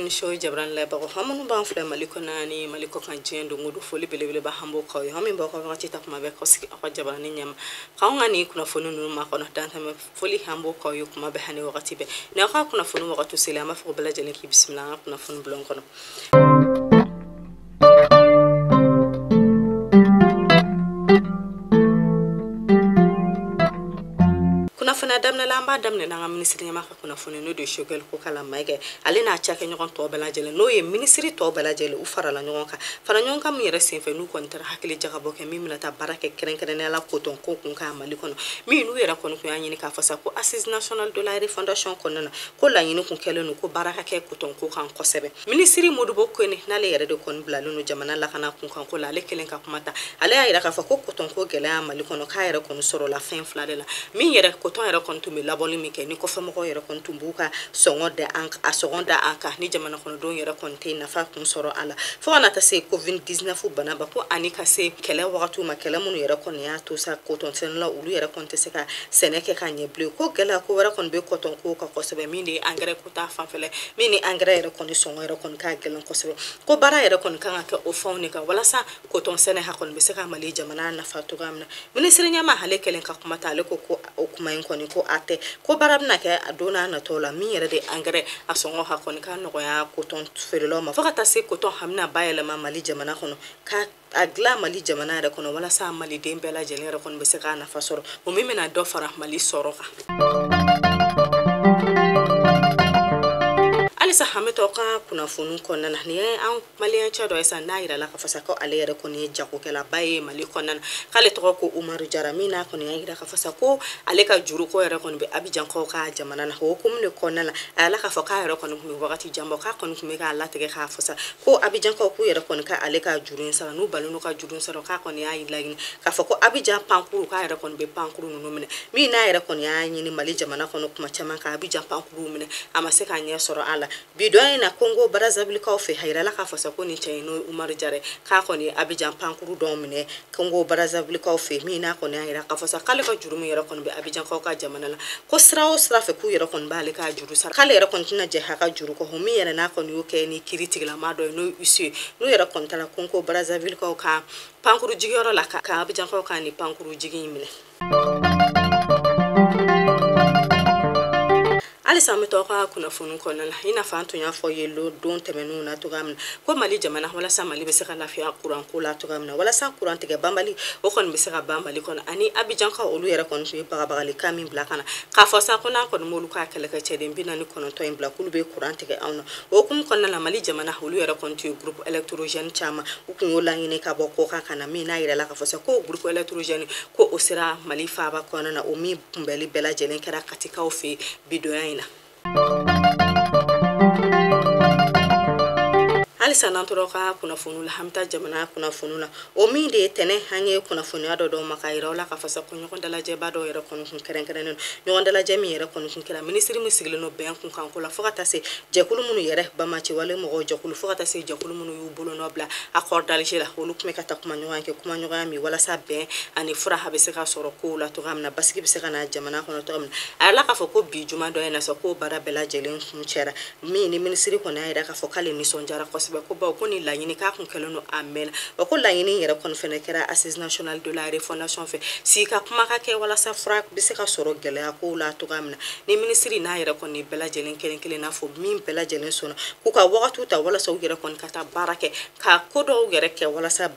Kunnafoni show jabaran lɛbagaw an minnu b'an filɛ Mali kɔnɔ ani Mali kɔkan diɲɛ don o don, foli belebeleba an b'o k'aw ye. An min b'aw ka wagati ta kuma bɛɛ k'aw sigi aw ka jabaranin ɲɛma k'anw ka nin kunnafoni ninnu makɔnɔ dantɛmɛ foli an b'o k'aw ye kuma bɛɛ ani wagati bɛɛ. Ni aw ka kunnafoni wagati selen, an b'a fɔ ko bɛɛ lajɛlen k'i bisimila an ka kunnafoni bulon kɔnɔ. Kunnafoniya daminɛ la, an b'a daminɛ n'an ka minisiri ɲɛmaa ka kunnafoni, n'o de ye Choguel Kokalla Maïga. Ale n'a cakɛɲɔgɔn tɔw bɛɛ lajɛlen, n'o ye minisiri tɔw bɛɛ lajɛlen, u farala ɲɔgɔn kan. Fara ɲɔgɔn kan min yɛrɛ senfɛ, n'u kɔni taara hakili jagabɔ kɛ min bɛna taa baara kɛ kɛrɛnkɛrɛnnenya la kotɔn ko kun kan Mali kɔnɔ, min n'u yɛrɛ kɔni kun y'a ɲini k'a fɔ sa ko Assise nationale de la refondation kɔnɔna na, ko laɲini kun kɛlen don ko baara ka kɛ kotɔn ko kan kosɛbɛ. Minisiri Modibo Kone, n'ale yɛrɛ de kɔni bilalen don jamana lakana kun kan ko la, ale kɛlen ka kuma ta, ale y'a yira k'a fɔ ko kotɔn ko gɛlɛya Mali kɔnɔ, k'a yɛrɛ kɔni sɔrɔla fɛn fila de la. Min yɛrɛ kotɔn yɛrɛ kɔni tun bɛ labɔli min kɛ, ni kɔfɛmɔgɔw yɛrɛ kɔni tun b'u ka sɔngɔ da an a sɔngɔ da an kan, ni jamana kɔnɔdenw yɛrɛ kɔni tɛ nafa kun sɔrɔ a la, fo ka na taa se COVID-19 bana ba ko ani ka se kɛlɛ wagatiw ma, kɛlɛ minnu yɛrɛ kɔni y'a to sa kotɔn sɛnɛlaw olu yɛrɛ kɔni tɛ se ka sɛnɛ kɛ ka ɲɛ bilen. Ko gɛlɛya ko wɛrɛ kɔni bɛ kotɔn ko kan kosɛbɛ, min de ye angɛrɛ ko ta fanfɛla, min ni angɛrɛ yɛrɛ kɔni sɔngɔ yɛrɛ kɔni ka gɛlɛn kosɛbɛ. Ko baara yɛrɛ kɔni kan ka kɛ o fɛnw de kan walasa kotɔn sɛnɛ ha kɔni bɛ se ka Mali jamana nafa cogoya min na. Minisiri ɲɛmaa ale kɛlen ka kuma ta, ale ko ko o kuma in kɔni ko a tɛ, ko baara bɛna kɛ a don n'a nataw la, min yɛrɛ de angɛrɛ a sɔngɔ ha kɔni ka nɔgɔya kotɔn feerelaw ma, fo ka taa se kotɔn hamina bayɛlɛma Mali jamana kɔnɔ, ka a dilan Mali jamana yɛrɛ kɔnɔ walasa maliden bɛɛ lajɛlen yɛrɛ kɔni bɛ se k'a nafa sɔrɔ, o min bɛna dɔ fara Mali sɔrɔ kan. Halisa an bɛ to ka kunnafoni kɔnɔna na, nin ye an maliyɛn cɛ dɔ ye sa, n'a yirala k'a fɔ sa ko ale yɛrɛ kɔni ye jagokɛlaba ye Mali kɔnɔna na, k'ale tɔgɔ ko Umaru Jara, min n'a kɔni y'a yira k'a fɔ sa ko ale ka juruko yɛrɛ kɔni bɛ Abijankaw ka jamana na. O hukumu de kɔnɔna la, a yala k'a fɔ k'a yɛrɛ kɔni tun bɛ wagati jan bɔ, k'a kɔni tun bɛ k'a latigɛ k'a fɔ sa ko Abijankaw k'u yɛrɛ kɔni ka ale ka juru in sara, n'u balen n'u ka juru in sara, k'a kɔni y'a laɲini k'a fɔ ko Abijan pankuru, k'a yɛrɛ kɔni bɛ pankuru ninnu minɛ, min n'a yɛrɛ kɔni y'a ɲini Mali jamana kɔnɔ kuma caman ka Abijan pankuru minɛ, a ma se k'a ɲɛ sɔrɔ a la. Bi dɔn in na, Kongo Brazzavillekaw fɛ, a yirala k'a fɔ sa ko nin cɛ in, n'o ye Umaru Jara ye, k'a kɔni ye Abijan pankuru dɔw minɛ Kongo Brazzavillekaw fɛ, min n'a kɔni y'a yira k'a fɔ sa k'ale ka juru min yɛrɛ kɔni bɛ Abijankaw ka jamana la, ko sira o sira fɛ k'u yɛrɛ kɔni b'ale ka juru sara, k'ale yɛrɛ kɔni tɛna jɛ a ka juru kɔ, min yɛrɛ n'a kɔni y'o kɛ ni kiiri tigilama dɔ ye, n'o ye huissier ye, n'u yɛrɛ kɔni taara Kongo Brazzavillekaw ka pankuru jigiyɔrɔ la ka Abijankaw ka nin pankuru jigi in minɛ. Halisa an bɛ to aw ka kunnafoni kɔnɔna la, i n'a fɔ an tun y'a fɔ ye don tɛmɛnenw na cogoya min na, ko Mali jamana, walasa Mali bɛ se ka lafiya kuranko la cogoya min na, walasa kuran tigɛ banbali o kɔni bɛ se ka ban Mali kɔnɔ, ani Abijankaw olu yɛrɛ kɔni tun ye bagabagalikan min bila ka na k'a fɔ sa ko n'an kɔni m'olu ka kɛlɛkɛcɛden 49 in bila, k'olu bɛ kuran tigɛ anw na. O hukumu kɔnɔna la, Mali jamana olu yɛrɛ kɔni tun ye groupe électrogène caman, u tun y'o laɲini ka bɔ kɔkan ka na, min n'a yirala k'a fɔ sa ko groupe électrogène ko o sera Mali faaba kɔnɔna na, o min kunbɛli bɛɛ lajɛlen kɛra Katikaw fɛ yen bi donya in na. Halisa n'an tora ka kunnafoniw la, an bɛ taa jamana kunnafoniw la, o min de ye tɛnɛ, an ye kunnafoniya dɔ d'aw ma k'a yira aw la k'a fɔ sa ko ɲɔgɔn dalajɛba dɔw yɛrɛ kɔni kun kɛrɛnkɛrɛnnen don, ɲɔgɔn dalajɛ min yɛrɛ kɔni kun kɛra minisiri min sigilen don bɛn kun kan ko la, fo ka taa se jɛkulu minnu yɛrɛ bamaciwale mɔgɔw jɛkulu, fo ka taa se jɛkulu minnu y'u bolo nɔ bila accord d'Alger la, olu tun bɛ ka taa kumaɲɔgɔnya kɛ, kumaɲɔgɔnya min walasa bɛn ani fura a bɛ se ka sɔrɔ kow la cogoya min na, basigi bɛ se ka na jamana kɔnɔ cogoya min na. A yirala k'a fɔ ko bi juma dɔ in na sa, ko baara bɛɛ lajɛlen kun cɛra, min ni minisiri kɔni y'a yira k'a fɔ k'ale nisɔndiyara kosɛbɛ, ko bawo ko nin laɲini k'a kun kɛlen don a mɛnna, wa ko laɲini yɛrɛ kɔni fɛnɛ kɛra Assise nationale de la refondation fɛ, sigi ka kuma ka kɛ walasa fura bɛ se ka sɔrɔ gɛlɛya kow la cogoya min na. Ni minisiri n'a yɛrɛ kɔni bɛɛ lajɛlen kelen kelen n'a fɔ min bɛɛ lajɛlen sɔnna k'u ka wagatiw ta walasa u yɛrɛ kɔni ka taa baara kɛ, ka ko dɔw yɛrɛ kɛ walasa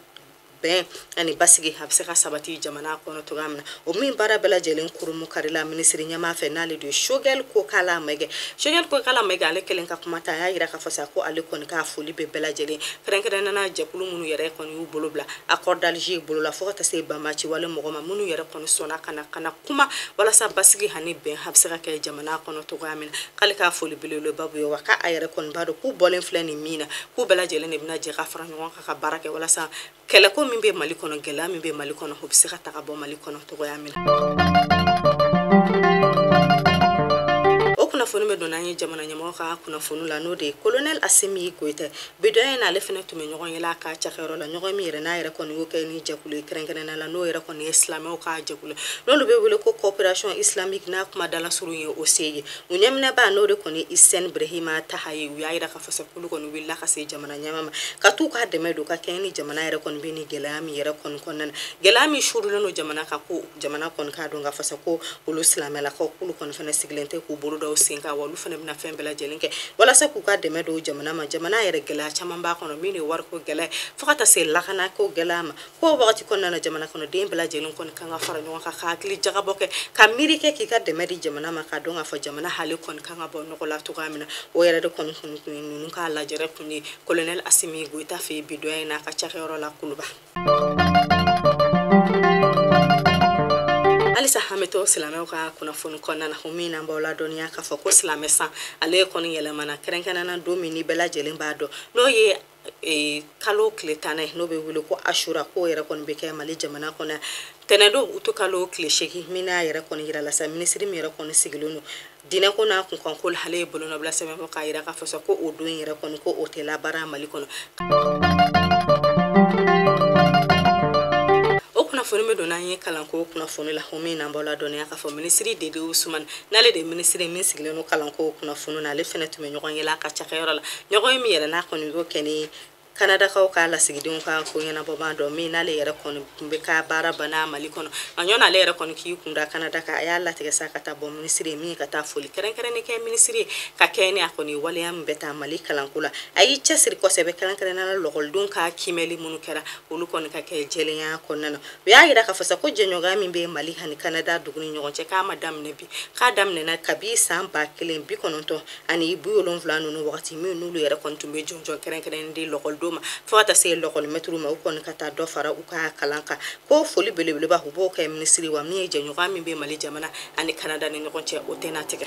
bɛn ani basigi a bɛ se ka sabati jamana kɔnɔ cogoya min na. O min baara bɛɛ lajɛlen kurumu karila minisiri ɲɛmaa fɛ, n'ale de ye Choguel Kokalla Maïga. Choguel Kokalla Maïga ale kɛlen ka kuma ta, a y'a yira k'a fɔ sa ko ale kɔni k'a foli bɛ bɛɛ lajɛlen, kɛrɛnkɛrɛnnenya la jɛkulu minnu yɛrɛ kɔni y'u bolo bila accord d'Alger bolo la, fo ka taa se banbaciwale mɔgɔ ma minnu yɛrɛ kɔni sɔnna ka na kuma walasa basigi ani bɛn a bɛ se ka kɛ jamana kɔnɔ cogoya min na. K'ale k'a foli belebeleba b'u ye, wa k'a yɛrɛ kɔni b'a dɔn k'u bɔlen filɛ nin min na, k'u bɛɛ lajɛlen de bɛna jɛ ka fara ɲɔgɔn kan ka baara kɛ walasa kɛlɛko min bɛ Mali kɔnɔ, gɛlɛya min bɛ Mali kɔnɔ, o bɛ se ka taga bɔ Mali kɔnɔ cogoya min na. O kunnafoni bɛ bɛ don n'an ye jamana ɲɛmɔgɔ ka kunnafoni la, n'o de ye colonel Assimi Goïta. Bi don in na, ale fana tun bɛ ɲɔgɔn yela a ka cakɛyɔrɔ la, ɲɔgɔn min yɛrɛ n'a yɛrɛ kɔni y'o kɛ ni jɛkulu ye kɛrɛnkɛrɛnnenya la, n'o yɛrɛ kɔni ye silamɛw ka jɛkulu, n'olu bɛ wele ko coopération islamique, n'a kuma dala surun ye o se ye. U ɲɛminɛba, n'o de kɔni Hissène Brahima Taha ye, u y'a yira k'a fɔ sa k'olu kɔni wulila ka se jamana ɲɛmaa ma ka t'u ka dɛmɛ don ka kɛɲɛ ni jamana yɛrɛ kɔni bɛ ni gɛlɛya min yɛrɛ kɔni kɔnɔna na, gɛlɛya min surulen don jamana kan, ko jamana kɔni k'a dɔn k'a fɔ sa ko olu silamɛlakaw k'olu kɔni fana sigilen tɛ k'u bolo da sen kan, wa olu fana bɛna fɛn bɛɛ lajɛlen kɛ walasa k'u ka dɛmɛ don jamana ma. Jamana yɛrɛ gɛlɛya caman b'a kɔnɔ, min de ye wariko gɛlɛya fo ka taa se lakanako gɛlɛya ma, ko wagati kɔnɔna na jamana kɔnɔden bɛɛ lajɛlen kɔni kan ka fara ɲɔgɔn kan ka hakili jagabɔ kɛ ka miiri kɛ k'i ka dɛmɛ di jamana ma, k'a dɔn k'a fɔ jamana hali kɔni kan ka bɔ nɔgɔ la cogoya min na. O yɛrɛ de kɔni kun ye ninnu k'a lajɛrɛ kun ye colonel Assimi Goïta fɛ yen bi dɔ in n'a ka cakɛyɔrɔ la Kuluba. Halisa an bɛ to silamɛw ka kunnafoni kɔnɔna na, o min n'an b'aw ladɔnniya k'a fɔ ko silamɛ san ale kɔni yɛlɛmana kɛrɛnkɛrɛnnenya don min ni bɛɛ lajɛlen b'a dɔn, n'o ye kalo tile 10 ye, n'o bɛ wele ko Ashura, k'o yɛrɛ kɔni bɛ kɛ Mali jamana kɔnɔ tɛnɛndon utu kalo tile 8, min n'a yɛrɛ kɔni yira la sa minisiri min yɛrɛ kɔni sigilen don diinɛko n'a kunkanko la, ale ye bolonɔbila sɛbɛn fɔ k'a yira k'a fɔ sa ko o don yɛrɛ kɔni ko o tɛ labaara Mali kɔnɔ. Kunnafoni bɛ don n'an ye kalanko kunnafoni la, o min n'an b'aw ladɔnniya k'a fɔ minisiri Dede Ousmane, n'ale de ye minisiri min sigilen don kalanko kunnafoni na, ale fana tun bɛ ɲɔgɔn yela a ka cakɛyɔrɔ la, ɲɔgɔn ye min yɛrɛ n'a kɔni y'o kɛ ni Kanadakaw ka lasigidenw ka ko ɲɛnabɔban dɔ, min n'ale yɛrɛ kɔni tun bɛ ka baara banna Mali kɔnɔ. Nka ɲɔni ale yɛrɛ kɔni k'i kun da Kanada kan, a y'a latigɛ sa ka taa bɔ minisiri min ka taa foli kɛrɛnkɛrɛnnen kɛ minisiri ka kɛ ni a kɔni waleya min bɛ taa Mali kalanko la. A y'i cɛsiri kosɛbɛ kɛrɛnkɛrɛnnenya la lɔgɔlidenw ka kiimɛli minnu kɛra, olu kɔni ka kɛ jɛlenya kɔnɔna na. U y'a yira k'a fɔ sa ko jɛɲɔgɔnya min bɛ Mali ani Kanada dugu ni ɲɔgɔn cɛ, k'a ma daminɛ bi, k'a daminɛna kabi san 1970 ninnu wagati min n'olu yɛrɛ kɔni tun bɛ jɔnjɔn kɛrɛnkɛrɛnnen di lɔgɔlidenw ma fo ka taa se lɔgɔlimɛtiriw ma, u kɔni ka taa dɔ fara u ka kalan kan. Ko foli belebeleba u b'o kɛ minisiri wa min ye jɛɲɔgɔnya min bɛ Mali jamana ani Kanada ni ɲɔgɔn cɛ, o tɛna tigɛ.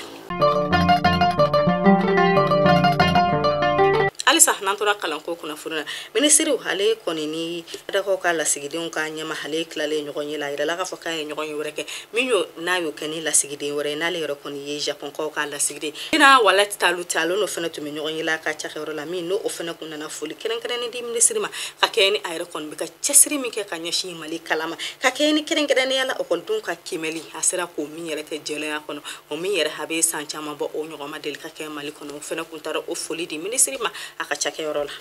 Halisa n'an tora kalanko kunnafoni na, minisiriw ale kɔni ni dakaw ka lasigidenw ka ɲɛma ale tilalen ɲɔgɔn ye la, a yirala k'a fɔ k'a ye ɲɔgɔn ye wɛrɛ kɛ min y'o n'a y'o kɛ ni lasigiden wɛrɛ ye, n'ale yɛrɛ kɔni ye Japonkaw ka lasigiden ina wala talu talu, n'o fana tun bɛ ɲɔgɔn ye la a ka cakɛyɔrɔ la, min n'o fana kun nana foli kɛrɛnkɛrɛnnen di minisiri ma ka kɛ ni a yɛrɛ kɔni bɛ ka cɛsiri min kɛ ka ɲɛsin Mali kalan ma, ka kɛ ni kɛrɛnkɛrɛnnenya la ekɔlidenw ka kiimɛli a sera k'o min yɛrɛ kɛ jɛlenya kɔnɔ, o min yɛrɛ a bɛ san caman bɔ o ɲɔgɔn ma deli ka kɛ Mali kɔnɔ, o fana kun taara o foli di minisiri ma a ka cakɛyɔrɔ la.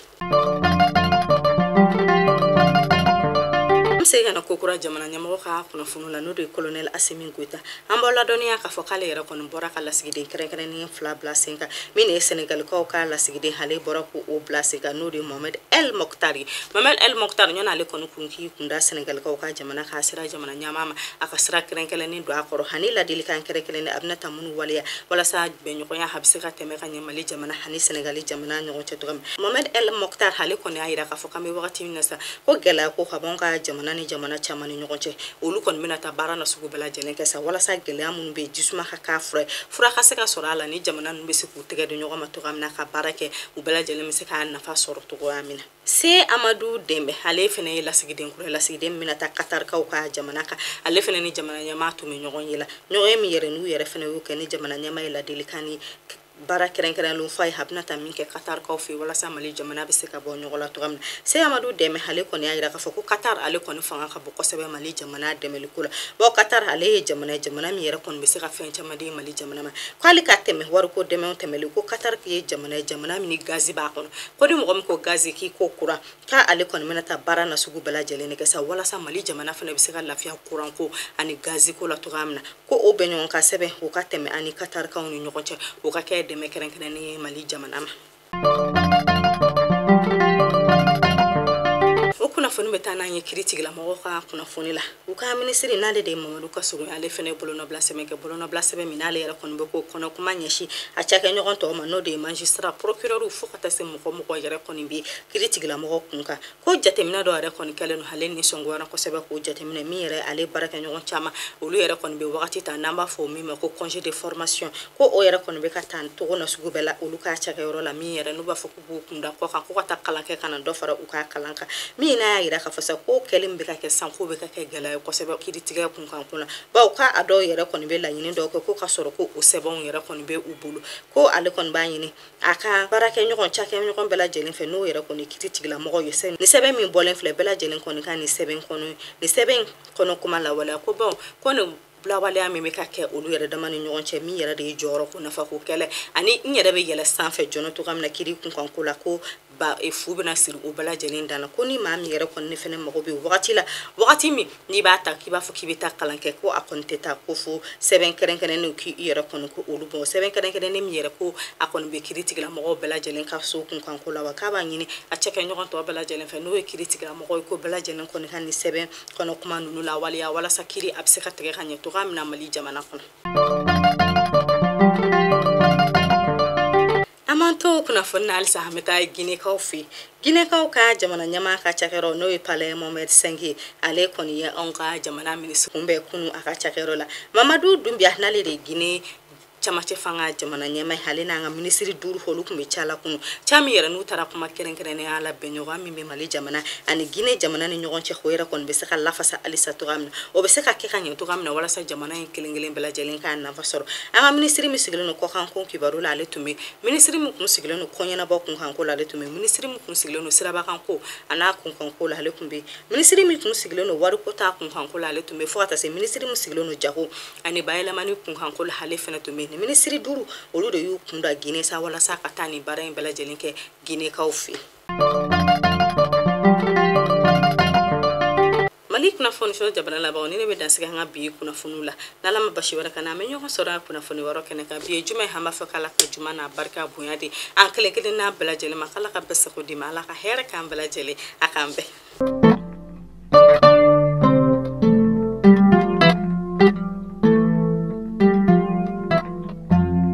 An bɛ segin ka na kokura jamana ɲɛmɔgɔ ka kunnafoni la, n'o de ye colonel Assimi Goïta. An b'aw ladɔnniya k'a fɔ k'ale yɛrɛ kɔni bɔra ka lasigiden kɛrɛnkɛrɛnnen 2 bila sen kan, min ye Senegalikaw ka lasigiden, ale bɔra k'o bila sen kan, n'o de ye Mohamed El Mokhtar ye. Mohamed El Mokhtar ɲɔni ale kɔni kun k'i kun da Senegalikaw ka jamana k'a sira jamana ɲɛmaa ma, a ka sira kɛrɛnkɛrɛnnen don a kɔrɔ ani ladilikan kɛrɛnkɛrɛnnen a bɛna taa minnu waleya walasa bɛnɲɔgɔnya a bɛ se ka tɛmɛ ka ɲɛ Mali jamana ani Senegali jamana ɲɔgɔn cɛ cogo min. Mohamed El Mokhtar ale kɔni y'a yira k'a fɔ k'an bɛ wagati min na sa ko gɛlɛya ko ka bɔ an ka jamana ni jamana caman ni ɲɔgɔn cɛ, olu kɔni bɛna taa baara na sugu bɛɛ lajɛlen kɛ sa walasa gɛlɛya minnu bɛ yen jisuma ka k'a fura ye, fura ka se ka sɔrɔ a la ni jamana ninnu bɛ se k'u tɛgɛ di ɲɔgɔn ma cogoya min na ka baara kɛ, u bɛɛ lajɛlen bɛ se k'a nafa sɔrɔ cogoya min na. Se Amadu Dembe ale fana ye lasigiden kura ye, lasigiden min bɛna taa Katarikaw ka jamana kan, ale fana ni jamana ɲɛmaa tun bɛ ɲɔgɔn ye la, ɲɔgɔn ye min yɛrɛ n'u yɛrɛ fana y'o kɛ ni jamana ɲɛmaa ye ladilikan ni baara kɛrɛnkɛrɛnlen f'a ye a bɛna taa min kɛ Katarikaw fɛ walasa Mali jamana bɛ se ka bɔ ɲɔgɔn la cogoya min na. Se Amadu Dɛmɛ ale kɔni y'a yira k'a fɔ ko Qatar ale kɔni fanga ka bon kosɛbɛ Mali jamana dɛmɛli ko la, bawo Qatar ale ye jamana min yɛrɛ kɔni bɛ se ka fɛn caman di Mali jamana ma, k'ale ka tɛmɛ wariko dɛmɛ tɛmɛli ko Qatar ye jamana min ni gazi b'a kɔnɔ, ko ni mɔgɔ min ko gazi k'i ko kuran, k'ale kɔni bɛna taa baara na sugu bɛɛ lajɛlen kɛ sa walasa Mali jamana fana bɛ se ka lafiya kuranko ani gazi ko la cogoya min na, ko o bɛn ɲɔgɔn ka sɛbɛn o ka tɛmɛ ani Katarikaw ni ɲɔgɔn cɛ, o ka kɛ dɛmɛ kɛrɛnkɛrɛnnen ye Mali jamana ma. O kunnafoni bɛ taa n'an ye kiiri tigilamɔgɔw ka kunnafoni la. U ka minisiri n'ale de ye Mamadu Kasogo, ale fana ye bolonɔbila sɛbɛn kɛ, bolonɔbila sɛbɛn min n'ale yɛrɛ kɔni bɛ k'o kɔnɔ kuma ɲɛsin a cakɛɲɔgɔn tɔw ma, n'o de ye magistrat, procureur fo ka taa se mɔgɔ yɛrɛ kɔni bɛ kiiri tigilamɔgɔw kun kan, ko jateminɛ dɔw yɛrɛ kɔni kɛlen don, ale nisɔngoyara kosɛbɛ k'o jateminɛ min yɛrɛ ale baarakɛɲɔgɔn caman olu yɛrɛ kɔni bɛ wagati ta n'an b'a fɔ o min ma ko congé de formation, ko o yɛrɛ kɔni bɛ ka taa togo na sugu bɛɛ la olu ka cakɛyɔrɔ la, min yɛrɛ n'u b'a fɔ k'u b'u kun da kɔ kan ko ka taa kalan kɛ ka na dɔ fara u ka kalan kan, min n'a y'a yira k'a fɔ sa ko kɛlen bɛ ka kɛ san ko bɛ ka kɛ gɛlɛya ye kosɛbɛ kiiritigɛ kunkanko la, bawo k'a dɔw yɛrɛ kɔni bɛ laɲini dɔw kɛ ko ka sɔrɔ ko o sɛbɛnw yɛrɛ kɔni bɛ u bolo. Ko ale kɔni b'a ɲini a ka baarakɛɲɔgɔn cakɛɲɔgɔn bɛɛ lajɛlen fɛ n'o yɛrɛ kɔni kiiri tigilamɔgɔw ye, ni sɛbɛn min bɔlen filɛ bɛɛ lajɛlen kɔni ka nin sɛbɛn kɔnɔ nin sɛbɛn kɔnɔ kuma lawaleya. Ko bawo ko nin bilawaleya min bɛ ka kɛ olu yɛrɛ dama ni ɲɔgɔn cɛ min yɛrɛ de ye jɔyɔrɔ ko nafa ko kɛlɛ ani n yɛrɛ bɛ yɛlɛ sanfɛ jɔnɔ cogoya min na kiiri kunkanko la, ko ba fu bɛna siri o bɛɛ lajɛlen dan na. Ko ni maa min yɛrɛ kɔni ne fɛnɛ mago bɛ wagati la, wagati min n'i b'a ta k'i b'a fɔ k'i bɛ taa kalan kɛ, ko a kɔni tɛ taa ko fo sɛbɛn kɛrɛnkɛrɛnnenw k'i yɛrɛ kɔni ko olu bɔ sɛbɛn kɛrɛnkɛrɛnnen min yɛrɛ ko a kɔni bɛ kiiri tigilamɔgɔw bɛɛ lajɛlen ka so kunkanko la. Wa k'a b'a ɲini a cɛkɛɲɔgɔn tɔ bɛɛ lajɛlen fɛ n'o ye kiiri tigilamɔgɔw ye, ko bɛɛ lajɛlen kɔni ka nin sɛbɛn kɔnɔ kuma ninnu lawaleya walasa kiiri a bɛ se ka tigɛ ka ɲɛ cogoya min na Mali jamana kɔnɔ. An b'an to kunnafoni na halisa, an bɛ taa Ginekaw fɛ yen. Ginekaw ka jamana ɲɛmaa ka cakɛyɔrɔ n'o ye Palais Mohamed V ye, ale kɔni ye anw ka jamana minisiri kunbɛn kunun a ka cakɛyɔrɔ la. Mamadu Dunbiya n'ale de ye Gine camancɛ fanga jamana ɲɛmaa ye, ale n'an ka minisiri 5 olu tun bɛ ca la kunun. Ca min yɛrɛ n'u taara kuma kɛrɛnkɛrɛnnenya la bɛnɲɔgɔnya min bɛ Mali jamana ani Gine jamana ni ɲɔgɔn cɛ, o yɛrɛ kɔni bɛ se ka lafasa halisa cogoya min na, o bɛ se ka kɛ ka ɲɛ cogoya min na walasa jamana in kelen kelen bɛɛ lajɛlen k'a nafa sɔrɔ. An ka minisiri min sigilen don kɔkanko kibaru la, ale tun bɛ minisiri min kun sigilen don kɔɲɛnabɔ kunkanko la, ale tun bɛ minisiri min kun sigilen don sirabakanko a n'a kunkanko la, ale tun bɛ minisiri min kun sigilen don wariko ta kunkanko la, ale tun bɛ fo ka taa se minisiri min sigilen don jago ani bayɛlɛmani kunkanko la, ale fana tun bɛ. Minisiri 5 olu de y'u kun da Gine sa walasa ka taa nin baara in bɛɛ lajɛlen kɛ Ginekaw fɛ. Mali kunnafoni sɔrɔ jamana laban ni ne bɛ dansigi an ka bi kunnafoniw la. N'Ala ma basi wɛrɛ ka na, an bɛ ɲɔgɔn sɔrɔ kunnafoni wɛrɛ kɛnɛ kan. Bi ye juma ye, an b'a fɔ k'Ala ka juma n'a barika bonya di an kelen kelen n'a bɛɛ lajɛlen ma, k'Ala ka bɛɛ sago di ma, Ala ka hɛrɛ k'an bɛɛ lajɛlen, a k'an bɛn.